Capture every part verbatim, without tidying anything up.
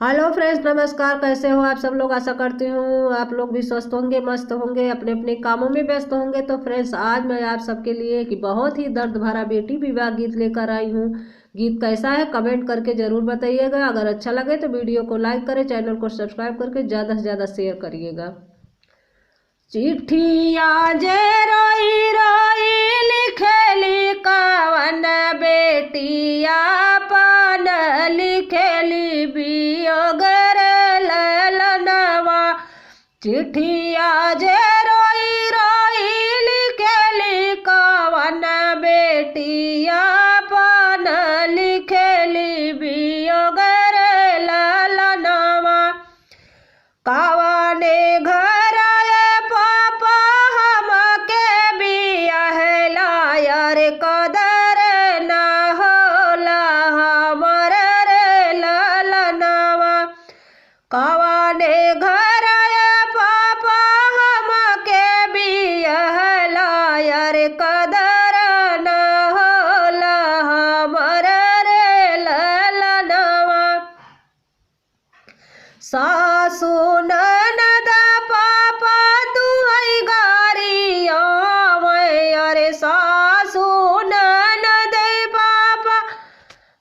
हेलो फ्रेंड्स, नमस्कार। कैसे हो आप सब लोग? आशा करती हूँ आप लोग भी स्वस्थ होंगे, मस्त होंगे, अपने अपने कामों में व्यस्त होंगे। तो फ्रेंड्स, आज मैं आप सबके लिए एक बहुत ही दर्द भरा बेटी विवाह गीत लेकर आई हूँ। गीत कैसा है, कमेंट करके ज़रूर बताइएगा। अगर अच्छा लगे तो वीडियो को लाइक करें, चैनल को सब्सक्राइब करके ज़्यादा से ज़्यादा शेयर करिएगा। चिट्ठिया जे रोई रोई लिखेली, कवन बेटिया अपन लिखेली वियोग रे ललनवा। चिट्ठिया जे रोई रोई लिखेली, कवन बेटिया अपन लिखेली वियोग रे ललनवा। कवने घर ए पापा हमके बियाहला, यार कदर ना होला हमर रे ललनवा। कवने घर ए पापा हमके बियाहला, यार कदर ना होला हमर रे ललनवा। सासु ननद पापा दुहै गारी आवै, अरे सासु ननद पापा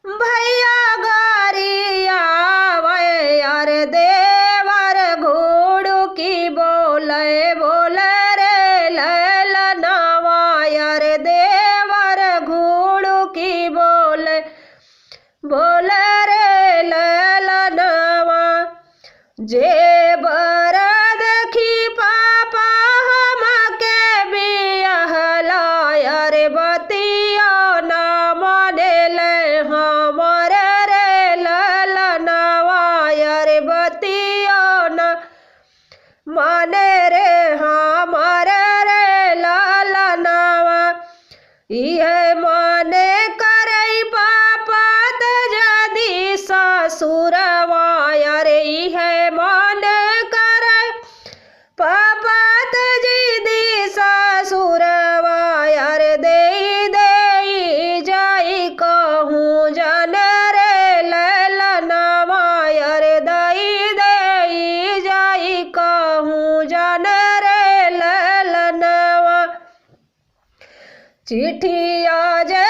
भैया गारी आवै, अरे देवर घुड़ुकी बोलै, बोलै रे ललनवा, अरे देवर घुड़ुकी बोलै, बोलै रे ललनवा। जे बर देखी पापा हमके बियाहला, अरे बतिया ना मानेले हमर रे ललनवा, अरे बतिया ना माने रे हमर रे ललनवा। इहे माने करै पापा त जदी ससुरवा, अरे इहे माने करै पापा त जदी ससुरवा, अरे देई देई जाई कहूँ जन रे ललनवा, अरे देई देई जाई कहूँ जन रे ललनवा। चिट्ठिया जे